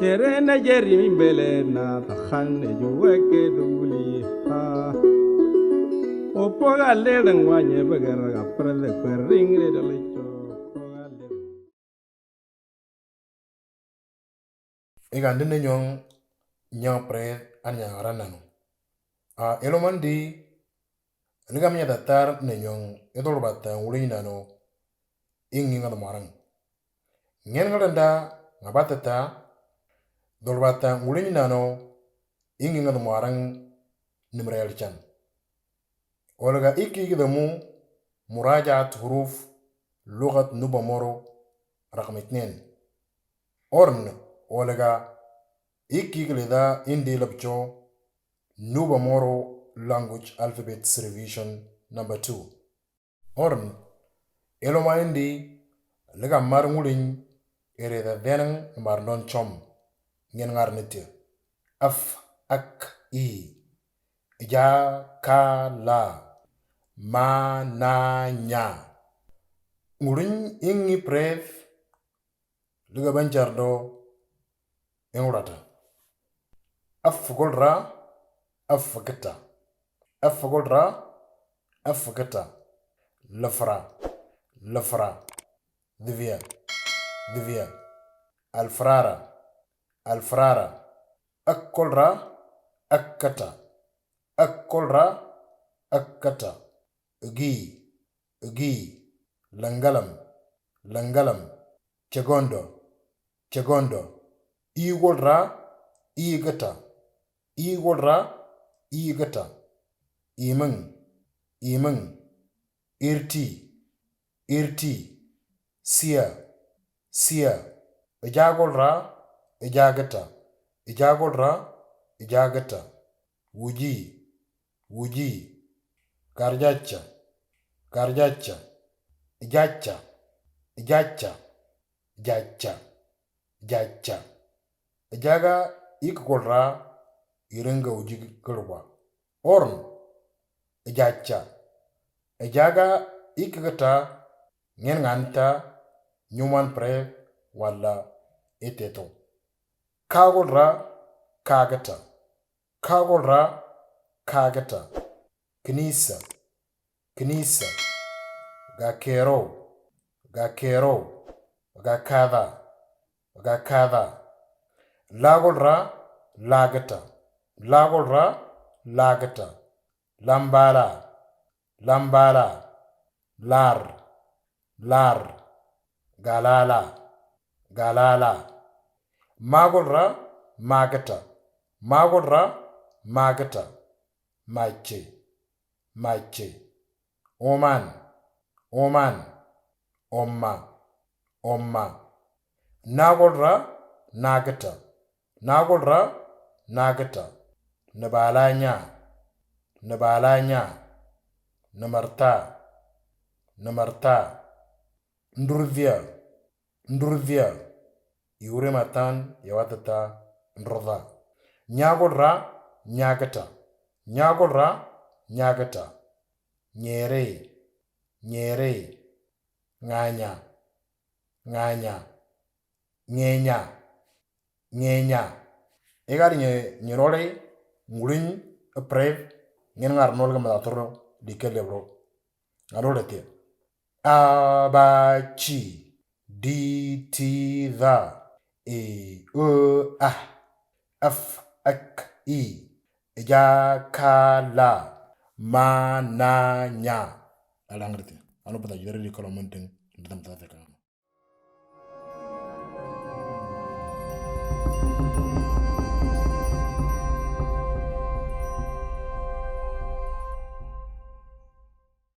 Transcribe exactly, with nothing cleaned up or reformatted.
Tere na jeri mi bele na tahan ne juwe ke duli ha. Opo ga le dang wanye bagara ga prele kwering re dole cho. Opo ga le. Ega ndene nyong nyang pre an nyang ranano. A elomandi. Ligam nya datar ne nyong edol bata nguli nano. Ingi ngal marang. Ngen ngal da ngabata ta. Dol bata nguli nano. Ingi ngal marang. Nimrayal chan. Olga iki gidamu. Murajaat huruf. Lugat Nuba Moro. Raqam itnen. Orn. Olga iki gilida indi labcho. Nuba Moro language alphabets revision number two. Orn. Eloma indi. Liga mar nguliñ. Ereda denang mar non chom. Ngen ngar niti. Af, ak, i. Ja, ka, la. Ma, na, nya. Nguliñ ingi pref. Liga banjar do. Engurata. Af gol ra. Af gita. Af gol ra. Af gita. Lafra. Lafra. Divya. Divya. Alfrara. Alfrara. Ak gol ra. Ak kata. Ak gol ra. Ak kata. Gi. Gi. Langalam. Langalam. Chagondo. Chagondo. I gol ra. I gata. I gol ra. I gata. Imang. Imang. Irti. Irti. Sia. Sia. Ejagol ra. Ejagata. Ejagol ra. Ejagata. Wuji. Wuji. Garjacha. Garjacha. Ejacha. Ejacha. Jacha. Jacha. Ejaga ik gol ra. Irenga wuji gol wa. Orn. Ejacha. Ejaga ik gata. Ngen nganta. Nyuman pre. Wala. Eteto. Kagol ra. Kagata. Kagol ra. Kagata. Knisa. Knisa. Gakero. Gakero. Gakada. Gakada. Lagol ra. Lagata. Lagol ra. Lagata. Lambala. Lambala. Lar. Lar. Galala. Galala. Magol ra. Magata. Magol ra. Magata. Mache. Mache. Oman. Oman. Omma. Omma. Nagol ra. Nagata. Nagol ra. Nagata. Nabalanya. Nabalanya. Namarta. Namarta. Ndurvia. Ndurvia. Iure matan yawatata. Ndurva. Nyagol ra. Nyagata. Nyagol ra. Nyagata. Nyere. Nyere. Nganya. Nganya. Ngenya. Ngenya. Egar nye, nye role, nguliñ, prev, ngen ngar nol gama dator, di ke lebro. Ngar role te. A, ba, chi, di, ti, da, e, o, a, af, ak, i, ja, ka, la, ma, na, nya. Alangrete. Ano pata jere di kolomonting, ndam tata kama.